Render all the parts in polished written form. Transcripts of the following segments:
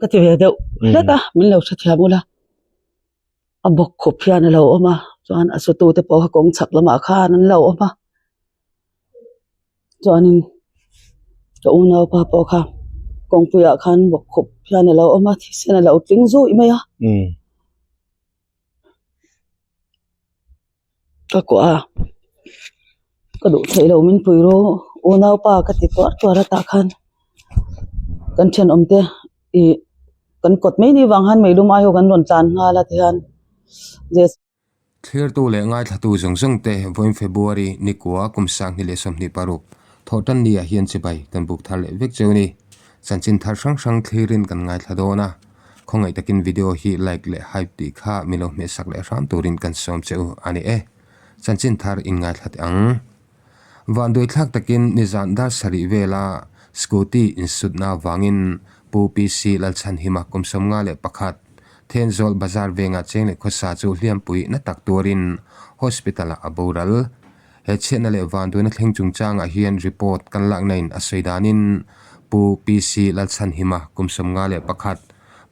Ka ti ve deuh hlek a, min lo hrethiam ula. A bawk khup hian a lo awm a, chuan a sutu te pawh kha kawng chhak lamah khan an lo awm a. Chuanin ka unaupa pawh kha kawngpuiah khan bawk khup hian a lo awm a, thisen a lo tling zui mai a. Ka kuah a, ka duh theih loh min pui ru unaupa ka ti tuar tuar a tah khan kan thenawm te ih kan kawt mai ni vang khan meilum ai ho kan rawn tlan nghal a tihian Thlirtu leh ngaithlatu zawng zawng te vawiin February nikua kum sanghnih leh 26 thawhtan ni ah hian chibai kan buk thar leh vek cheu ni. Chanchin thar hrang hrang thlirin kan ngaithla dawn a. Khawngaih takin video hi like leh hype tih kha mi lo hmehsak leh hram turin kan sawm che u a ni e. Chanchin thar in ngaithla teh ang. Vanduaithlak takin nizan dar sarih vela scooty insutna avangin Pu PC Lalchhanhima kum 51, Thenzawl Bazar vengah cheng leh khawsa chu hliampui na tak tuarin hospital-ah a boral. He chhiatna leh vanduaina thleng chungchangah hian report kan lakna in a sawi danin Pu PC Lalchhanhima kum 51,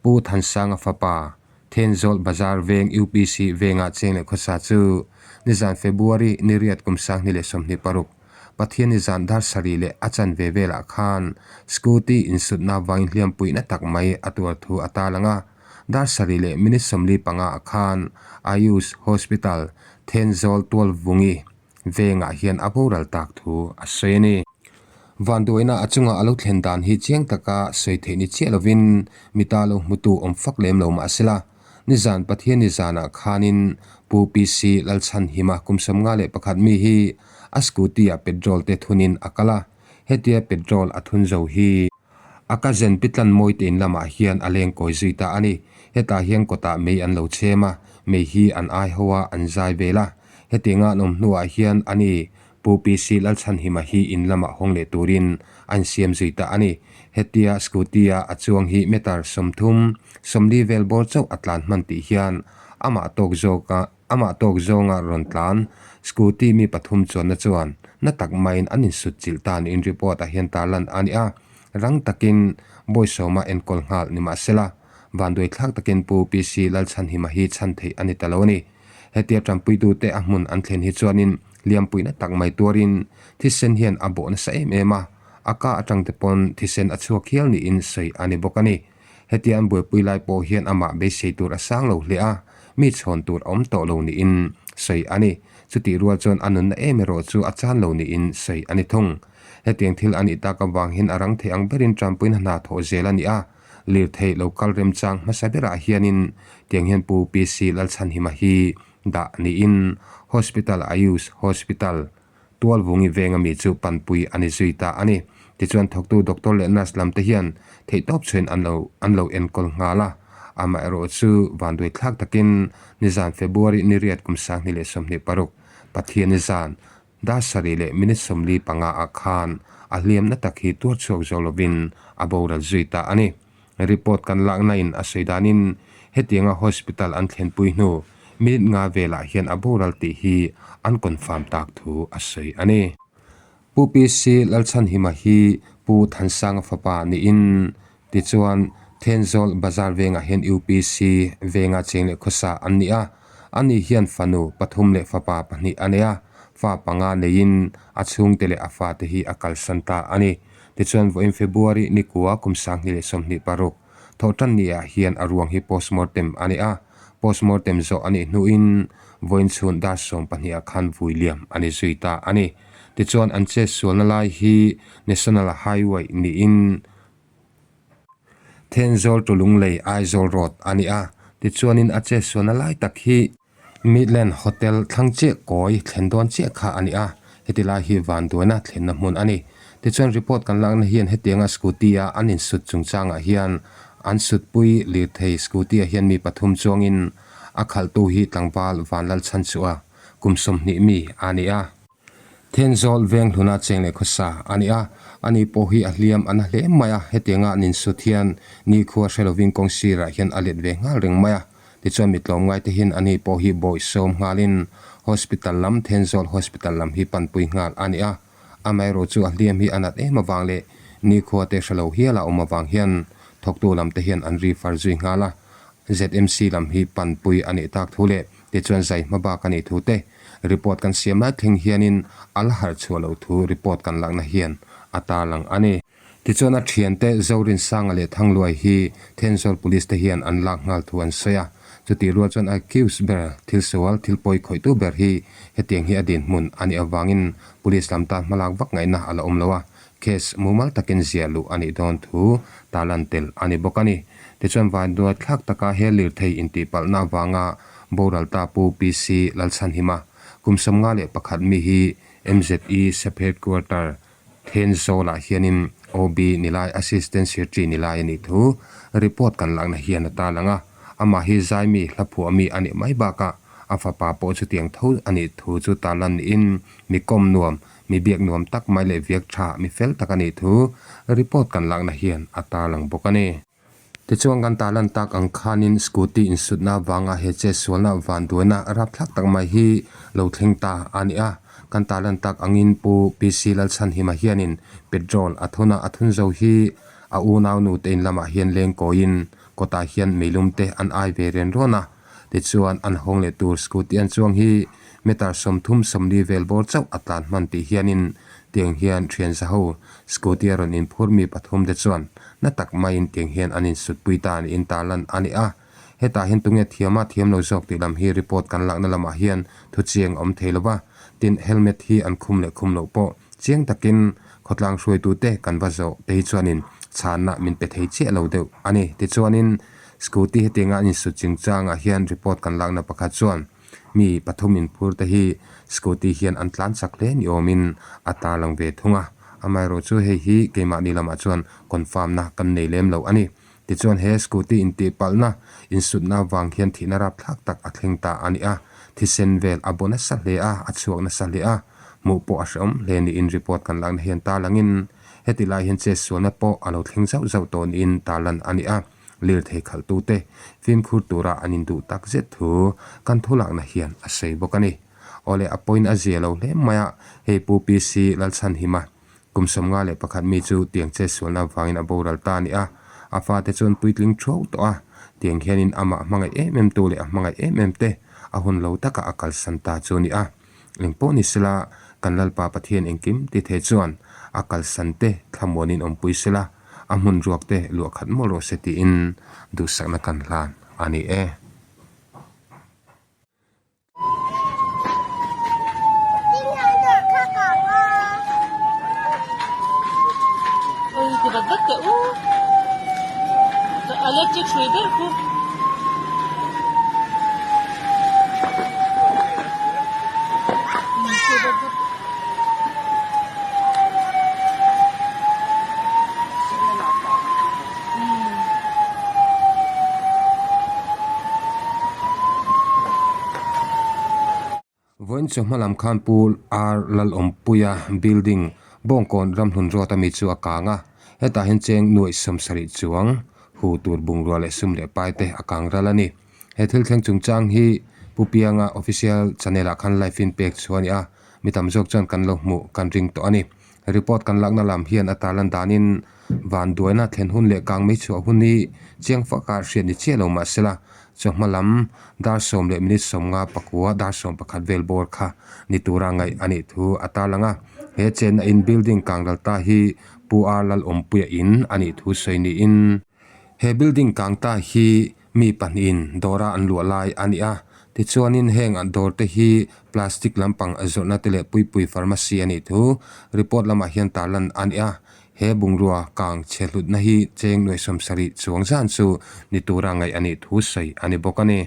Pu Thansanga fapa, Thenzawl Bazar veng UPC vengah cheng leh khawsa chu nizan February ni riat kum 2026, Pathian nizan dar sarih leh a chanve velah khan scooty insutna vangin hliampuihna tak mai a tuar thu a tarlang a. Dar sarih leh minute 45 ah khan Ayush Hospital, Thenzawl Tualvungi vengah hian a boral tak thu a sawi a ni. Vanduaina a chunga a lo thlen dan hi chiang taka sawi theih ni chiah lovin mi ta lo hmutu awm fak lem lo mah se la, nizan Pathian nizanah khanin Pu PC Lalchhanhima kum 51 mi hi a scooty-ah petrol te thunin a kal a, hetia petrol a thun zo hi. A cousin Pitlan Mawite in lamah hian a leng kawi zui ta a ni. Hetah hian kawtah mei an lo chhem a, mei hi an ai ho a, an zai vel a. Hetianga an awm hnuah hian a ni, Pu PC Lalchhanhima hi in lamah hawng leh turin a insiam zui ta a ni. Hetia scooty-a a chuang hi meter 30, 40 vel bawr chauh a tlan hman tih hian amah tawk zawka Amah tawk zawnga rawn tlan, scooty mi pathum chuanna chuan na tak maiin an insut chilh ta niin report ah hian tarlan a ni a, rang takin Bawisawma enkawl nghal ni mahsela, vanduai thlak takin Pu PC Lalchhanhima hi chhan theih a ni ta lo a ni. Hetia tanpuitute a hmun an thlen hi chuanin liampuina tak mai tuarin thisen hian a bawh nasa em em a, a ka atang te pawn thisen a chhuak hial niin sawi a ni bawk a ni. Hetia an buaipui lai pawh hian amah beisei tur a sang lo hle a, mi chhawn tur a awm tawh lo niin sawi a ni. Chutih rual chuan a nunna em erawh chu a chan lo niin sawi a ni thung. Hetiang thil a nih tak avang hian a rang thei ang berin tanpuina hna thawh zel a ni a, lirthei lo kal remchang hmasa berah hianin tiang hian Pu PC Lalchhanhima hi dah niin Hospital Ayush Hospital Tualvungi venga mi chu panpui a ni zui ta a ni. Tichuan thawktu doctor leh nurse lam te hian theihtawp chhuin an lo an lo enkawl nghal a. Amaherawh chu vanduai thlak takin nizan February ni riat kum 2026, Pathian nizan dar sarih leh minute 45 ah khan a hliamna tak hi tuar chhuak zo lovin a boral zui ta a ni. Report kan lakna in a sawi danin hetianga hospital an thlenpui hnu minute nga velah hian a boral tih hi an confirm tak thu a sawi a ni. Pu PC Lalchhanhima hi Pu Thansanga fapa niin tichuan Thenzawl Bazar vengah hian UPC venga cheng leh khawsa an ni a, ani hian fanu pathum leh fapa pahnih a nei a, fa panga neiin a chhungte leh a fate hi a kalsan ta a ni. Tichuan vawiin February nikua kum 2026 thawhtan ni ah hian a ruang hi postmortem a ni a, postmortem zawh a nih hnuin vawiin chhun dar 12 ah khan vui liam a ni zui ta a ni. Tichuan an chet sualna lai hi National Highway niin Thenzawl to Lunglei Aizawl Road a ni a, tichuanin a chet sualna lai tak hi Midland Hotel thlang chiah kawi thlen dawn chiah kha a ni a, heti lai hi vanduaina thlenna hmun a ni. Tichuan report kan lakna hian hetianga scooty-a an insut chungchangah hian an sutpui lirthei scooty-ah hian mi pathum chuangin a khalhtu hi tlangval Vanlalchhan chu a kum 20 mi a ni a. Thenzawl veng hluna cheng leh khawsa a ni a, ani pawh hi a hliam a na hle mai a, hetianga an insut hian nikhua hre lovin kawng sirah hian a let ve nghal reng mai a. Tichuan mi tlawmngai te hian ani pawh hi bawih sawm nghalin hospital lam Thenzawl hospital lam hi panpui nghal a ni a. Amaherawh chu a hliam hi a nat em avang leh nikhua te hre lo hial a awm avang hian Thawktu lam te hian an refer zui nghal a, ZMC lam hi panpui a nih tak thu leh tichuan zai hma bak a nih thu te report kan siam lai thleng hianin a la harh chhuah loh thu report kan lakna hian a tarlang a ni. Tichuan a thiante Zorinsanga leh Thangluai hi Thenzawl Police te hian an lak nghal thu an sawi a, chutih rual chuan accused ber thil sual thil pawi khawihtu ber hi hetiang hi a dinhmun a nih avangin Police lam tan hmalak vak ngaihna a la awm lo a, case mumal takin ziah luh a nih dawn thu tarlan tel a ni bawk a ni. Tichuan vanduai thlak taka he lirthei intihpalhna avanga boral ta Pu PC Lalchhanhima kum 51 mi hi MZE Sub Headquarter Thenzawlah hianin OB nilai Assistant Secretary nilai a nih thu report kan lakna hian a tarlang a, amah hi Zaimi hlaphuah mi a nih mai bakah a fapa pawh chutiang tho a nih thu chu tarlan niin mi kawm nuam, mi biak nuam tak mai leh viak tha mi fel tak a nih thu report kan lakna hian a tarlang bawk a ni. Tichuan kan tarlan tak ang khanin scooty insutna avanga he chetsualna vanduaina rapthlak tak mai hi lo thleng ta a ni a. Kan tarlan tak angin Pu PC Lalchhanhima hianin petrol a thun a, a thun zo hi a unau nu te in lamah hian leng kawiin kawtah hian meilum te an ai ve ren rawn a. Tichuan an hawng leh tur scooty an chuang hi meter 30 40 vel bawr chauh a tlan hman tih hianin tiang hian thian zaho scooty a rawn inphur mi pathum te chuan Na tak maiin tiang hian an insutpui ta niin tarlan a ni a. Hetah hian tunge thiam a thiam lo zawk tih lam hi report kan lakna lamah hian thu chiang a awm thei lo va. Tin, helmet hi an khum leh khum loh pawh chiang takin khawtlang hruaitute kan va zawh te hi chuanin chhanna min pe thei chiah lo deuh a ni. Tichuanin scooty hetianga an insut chungchangah hian report kan lakna pakhat chuan mi pathum inphur te hi scooty hian an tlan chak hle ni awmin a tarlang ve thung a. Amaherawh chu hei hi keimahni lamah chuan confirm na kan nei lem lo a ni. Tichuan he scooty intihpalhna insutna avang hian thihna rapthlak tak a thleng ta a ni a, thisen vel a bo nasa hle a, a chhuak nasa hle a, hmuh pawh a hrehawm hle niin report kan lakna hian tarlangin heti lai hian chetsualna pawh a lo thleng zauh zauh tawh niin tarlan a ni a, lirthei khalhtute fimkhur tura an induh tak zet thu kan thulakna hian a sawi bawk a ni. Awle a point a zia lo hle mai a, hei Pu PC Lalchhanhima kum 51 mi chu tiang che sualna avangin a boral ta a ni a, a fate chuan puitling thuau tawh a, tiang hianin amah hmangaih em em tu leh a hmangaih em em te a hun lo taka a kalsan ta chu a ni a. Engpawh ni sela kan Lalpa Pathian engkim ti thei chuan a kalsan te thlamuanin awmpui sela, a hmun ruak te luah khat mawlh rawh se tiin duhsakna kan hlan a ni e. Vawiin chu hmalam khan Pu R Lalawmpuia building Bawngkawn Ramhlun Road ami chu a kang a, hetah hian cheng nuaih 70 chuang hu tur bungrua leh sum leh pai te a kang ral a ni. He thil thleng chungchang hi Pu Pianga official channel ah khan live in pek chu a ni a, mi tam zawk chuan kan lo hmuh kan ring tawh a ni. Report kan lakna lam hian a tarlan danin vanduaina thlen hun leh kang mai chhuah hun hi chiang faka hriat ni chiah lo mahsela chawhma lam dar sawm leh minute sawmnga pakua dar sawm pakhat vel bawr kha ni tura ngaih a nih thu a tarlang a. He chenna in building kang ral ta hi Pu R Lalawmpuia in a nih thu sawi niin he building kang ta hi Mi pahnihin dawra an luah lai a ni a, tichuanin heng dawr te hi plastic lampang zawrhna te leh puipui pharmacy a nih thu report lamah hian tarlan a ni a, he bungrua kang chhe hlutna hi cheng nuaih 70 chuang zan chu ni tura ngaih a nih thu sawi a ni bawk a ni.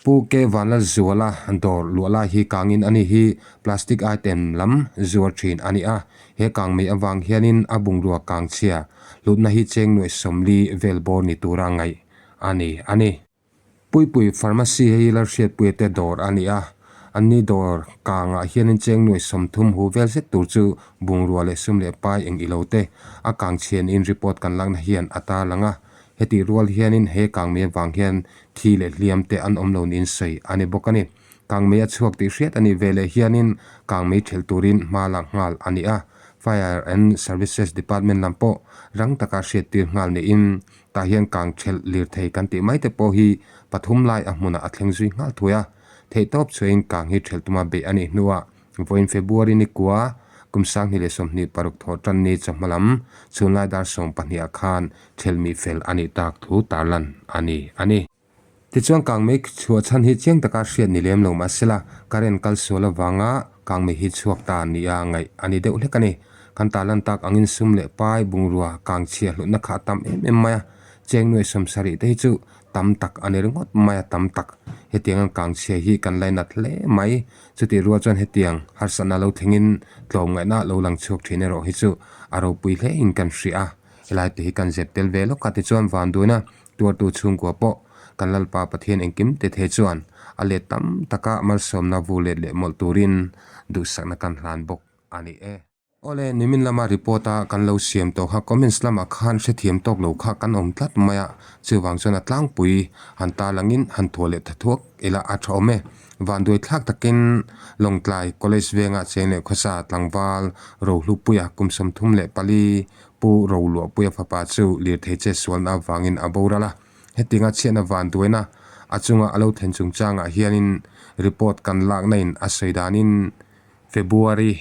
Pu Ke Vanlalzuala dawr luah lai hi kangin a ni hi plastic item lam zuar thin a ni a, he kang mai avang hianin a bungrua kang chhia hlutna hi cheng nuaih 40 vel bawr ni tura ngaih a ni a ni. Puipui Pharmacy hei Lalhriatpuia te dawr a ni a, anni dawr kangah hianin cheng nuaih 30 hu vel zet tur chu bungrua leh sum leh pai eng ilo te a kang chhianin report kan lakna hian a tarlang a, hetih rual hianin he kangmei avang hian thi leh hliam te an awm lo niin sawi a ni bawk a ni. Kangmei a chhuak tih hriat a nih veleh hianin kangmei thelh turin hma lak nghal a ni a. Fire and Services Department lam pawh rang taka hriattir nghal niin tah hian kang thelh lirthei kan tih mai te pawh hi pathum lai a hmunah a thleng zui nghal thui a. Theihtawp chhuahin kang hi thelh tuma beih a nih hnuah vawiin February ni kua kum 2026 thawh tan ni chawhma lam chhunlai dar 12 ah khan thelh mih fel a nih tak thu tarlan a ni a ni. Tichuan kangmei chhuah chhan hi chiang taka hriat ni lem lo mahsela current kal sual avanga kangmei hi chhuak ta nia ngaih a ni deuh hlek a ni. Kan tarlan tak angin sum leh pai bungrua kang chhia hlutna kha a tam em em mai a, cheng nuai 70 te hi chu tam tak a ni ringawt mai a tam tak. Hetiang an kang chhia hi kan lainat hle mai. Chutih rual chuan hetiang harsatna lo thlengin tlawmngaihna lo lang chhuak thin erawh hi chu a ropui hle in kan hria a, helai te hi kan zep tel ve lawk a tichuan vanduaina Tuartu chhungkua pawh kan Lalpa Pathian engkim te the chuan a let tam taka malsawmna vu let leh mawlh turin duhsakna kan hlan bawk a ni e. Awle, nimin lama report a kan lo siam tawh kha comments lamah khan hrethiam tawk lo kha kan awm tlat mai a, chuvang chuan a tlangpui han tarlangin han thuah leh tha thuak ila a tha awm e. Vanduai thlak takin Lawngtlai College venga cheng leh khawsa tlangval Rohlupuia kum 34 Pu Roluahpuia fapa chu lirthei che sualna avangin a boral a, hetinga chhiatna vanduaina a chunga a lo thlen chungchangah hianin report kan lakna in a sawi danin February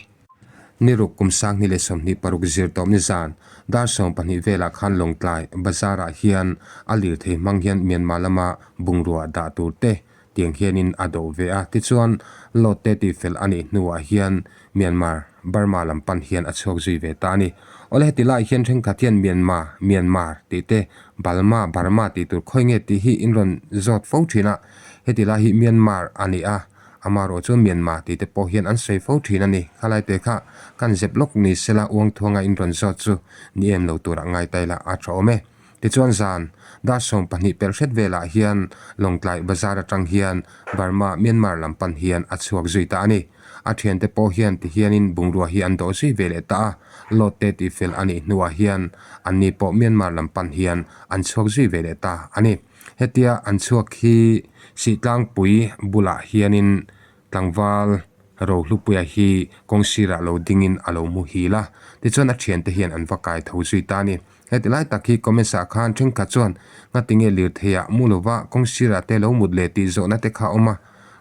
ni ruk kum 2026 zir tawp ni zan dar 12 velah khan Lawngtlai Bazar ah hian a lirthei hmang hian Myanmar lama bungrua dah tur te tiang hianin a doh ve a, tichuan load te tihfel a nih hnuah hian Myanmar, Burma lam pan hian a chhuak zui ve ta a ni. Awle heti laiah hian thenkhat hian Myanma, Myanmar tih te, Balma, Burma tih tur khawi nge tih hi in rawn zawt fo thin a, heti lai hi Myanmar a ni a, amarawh chu Myanma tih te pawh hian an sawi fo thin a ni. Khalai te kha kan zep lawk ni sela uangthuanga in rawn zawt chu ni em lo turah ngai ta ila a tha awm e. Tichuan zan dar 12 pelh hret velah hian Lawngtlai Bazar atang hian Burma, Myanmar lam pan hian a chhuak zui ta a ni. A thiante pawh hian tihianin bungrua hi an dawh zui ve leh ta a, load te tihfel a nih hnuah hian anni pawh Myanmar lam pan hian an chhuak zui ve leh ta a ni. Hetia an chhuak hi Sihtlangpui bulah hianin Tlangval Rohlupuia hi kawng sirah lo dingin a lo muhil a, tichuan a thiante hian an va kai tho zui ta a ni. Heti lai tak hi comments ah khan thenkhat chuan ngatinge lirthei ah mu lova kawng sirah te lo mut leh tih zawhna te kha a awm a,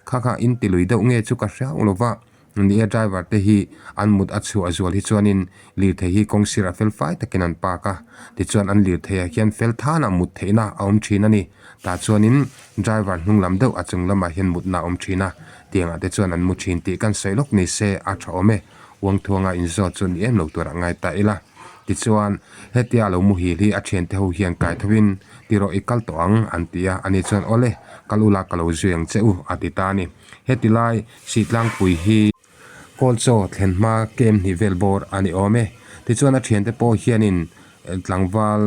kha kha in ti lui deuh nge chu ka hre hauh lova, ni e driver te hi an mut a chhuah zual hi chuanin lirthei hi kawng sirah fel fai takin an park a, tichuan an lirthei ah hian fel thanah mut theihna a awm thin a ni, tah chuanin driver hnung lam deuh a chung lamah hian mutna a awm thin a, tiangah te chuan an mu thin tih kan sawi lawk ni se a tha awm e, uangthuanga inzawt chu ni em lo turah ngai ta ila. Tichuan, hetia a lo muhil hi a thiante ho hian kai thovin, Ti rawh i kal tawh ang, an ti a. Ani chuan, Awle, kal ula ka lo zui ang che u, a ti ta a ni. Heti lai Sihtlangpui hi Kawlchaw thlen hma kem hnih vel bawr a ni awm e. Tichuan a thiante pawh hianin tlangval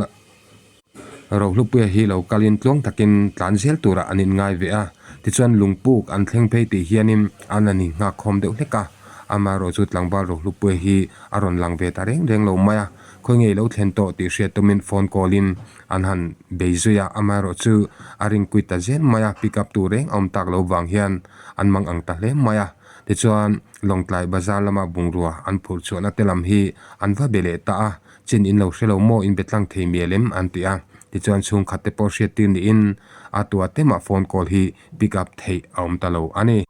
Rohlupuia hi lo kalin tluang takin tlan zel turah an inngai ve a, tichuan lungpuk an thleng phei tih hianin an an innghakkhawm deuh hlek a, amaherawh chu tlangval Rohlupuia hi a rawn lang ve ta reng reng lo mai a, khawi ngei lo thlen tawh tih hriat tumin phone call in an han bei zui a, amaherawh chu a ringkuit ta zel mai a, pick up tur reng a awm tak lo vang hian an mang ang ta hle mai a, tichuan Lawngtlai bazar lama bungrua an phurh chhuahna te lam hi an va be leh ta a. Chin in lo hre lo maw in be tlang thei mial em an ti a, tichuan chhungkhat te pawh hriattir niin a tua te mah phone call hi pick up theih a awm ta lo a ni.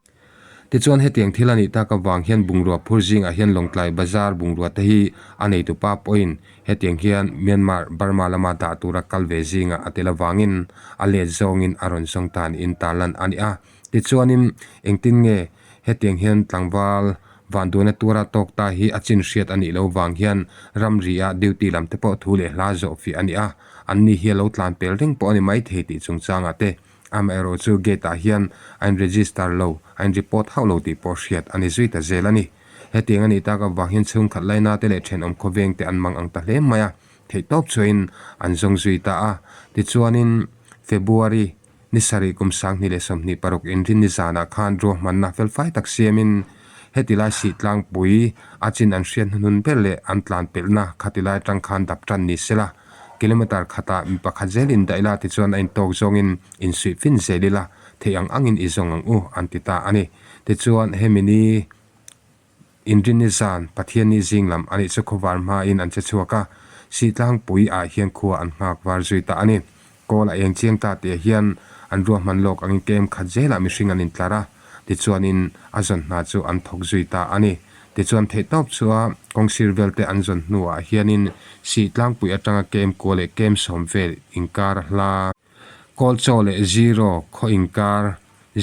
Tichuan hetiang thil a nih tak avang hian bungrua phur zingah hian Lawngtlai Bazar bungrua te hi a neitupa pawhin hetiang hian Myanmar, Burma lama dah tura kal ve zingah a tel avangin a let zawngin a rawn zawng ta niin tarlan a ni a. Tichuanin engtin nge Hetiang hian tlangval vanduaina tura tawk ta hi a chin hriat a nih loh vang hian ramri ah duty lam te pawh thu leh hla zawh fiah a ni a, an ni hi a lo tlan pel reng pawh a ni maithei tih chungchangah te amaherawh chu gate ah hian a in register lo, a in report hauh lo tih pawh hriat a ni zui ta zel a ni. Hetiang a nih tak avang hian chhungkhat laina te leh thenawm khawveng te an mang ang ta hle mai a, theihtawp chuahin an zawng zui ta a, tichuanin February Ni sarih kum 2026 inrin ni zanah khan ruahmanna felfai tak siamin heti lai sih tlangpui a chin an hriat hnuhnun ber leh an tlan pelhna khati lai atang khan dap tan ni sela kilometre khatah mi pakhat zel in daih la tichuan a intawk zawngin insuih fin zel ila theih ang angin i zawng ang u an ti ta a ni. Tichuan hemi ni. Inrinni zan, Pathianni zing lam a nih chu khawvar hmain an che chhuak a, Sihtlangpui ah hian khua an nghak var zui ta a ni. Kawl a eng chiang ta tih ah hian an ruahman lawk angin kem khat zelah mihring an intlar a, tichuanin a zawn hna chu an thawk zui ta a ni. Tichuan theihtawp chua kawngsir velte an zawn hnuah hianin Sihtlangpui atanga kem kua leh kem sawm vel inkar hla. Kawlchaw leh Zero khaw inkar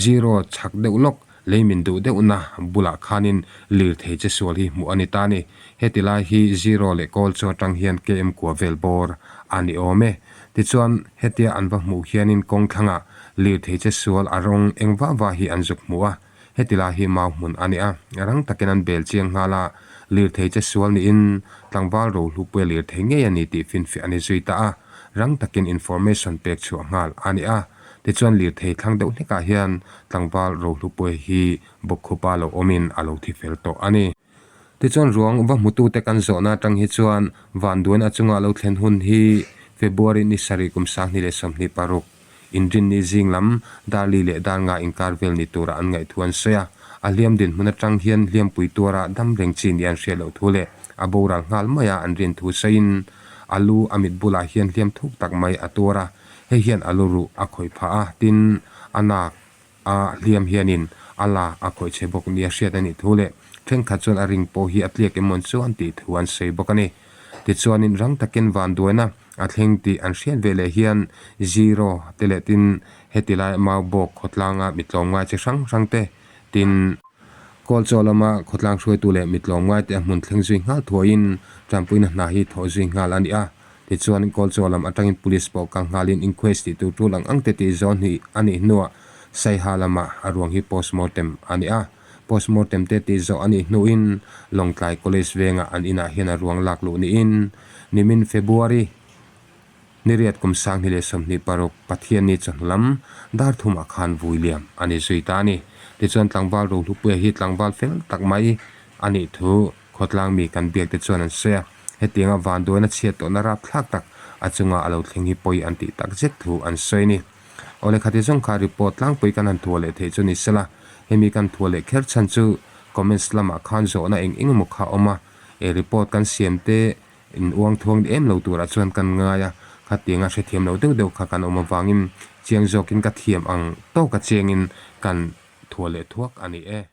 Zero chhak deuh lawk lei min duh deuhna bulah khanin lirthei che sual hi hmuh a ni ta a ni. Heti lai hi Zero leh Kawlchaw atang hian KM kua vel bawr a ni awm e. Tichuan hetia an va hmuh hianin kawng thlangah lirthei che sual a rawng eng vah vah hi an zuk hmu a. Heti lai hi mau hmun a ni a, rang takin an bel chiang nghal a, lirthei che sual niin tlangval rohlupuia lirthei ngei a ni tih finfiah a ni zui ta a, rang takin information pek chhuah nghal a ni a. Tichuan lirthei thlang deuh hlekah hian tlangval rohlupuia hi bawkkhupa lo awmin a lo thi fel tawh a ni. Tichuan ruang va hmutute kan zawhna atang hi chuan vanduaina chunga lo thlen hun hi February ni sarih kum 2026 Inrinni zing lam Darli leh Darnga inkar vel ni tura an ngaih thu an sawi a. A hliam dinhmun atang hian hliampui tuara dam reng chi ni an hriat loh thu leh a boral nghal maia an rin thu sawiin a lu a mit bulah hian hliam thuk tak mai a tuar a, hei hian a lu ruh a khawih phah a, tin a nak a hliam hianin a la a khawih chhe bawk nia hriat a nih thu leh thenkhat chuan a ring pawh hi a tliak emawn chu an tih thu an sawi bawk a ni. Tichuanin rang takin vanduaina a thleng tih an hriat ve leh hian Zero te leh tin heti lai Maubawk khawtlanga mitlawmngai chi hrang hrang te tin Kawlchaw lama khawtlang hruaitu leh mitlawmngai te a hmun thleng zui nghal thuaiin tanpuina hna hi thawh zui nghal a ni a. Tichuan Kawlchaw lam atangin Police pawh kal nghalin inquest tih tur tul ang ang te tih zawn hi a nih hnuah Saiha lama a ruang hi postmortem a ni a. Postmortem te tih zawh a nih hnuin Lawngtlai College vengah an inah hian a ruang lak luh niin nimin February ni riat kum 2026 Pathianni chawhnu lam dar thumah khan vui liam a ni zui ta a ni. Tichuan tlangval Rohlupuia hi tlangval fel tak mai a nih thu Khawtlang mi kan biak te chuan an sawi a, hetianga vanduaina chhiat tawhna rapthlak tak a chunga a lo thleng hi pawi an tih tak zet thu an sawi a ni. Awle khati zawng kha report tlangpui kan han thua leh theih chu ni sela, hemi kan thua leh kher chhan chu comments lamah khan zawhna eng eng emaw kha a awm a, e report kan siam te in uang thuang em lo turah chuan kan ngai a, khatianga hrethiam lo deuh deuh kha kan awm avangin chiang zawkin ka thiam ang tawka chiangin kan thua leh thuak a ni e.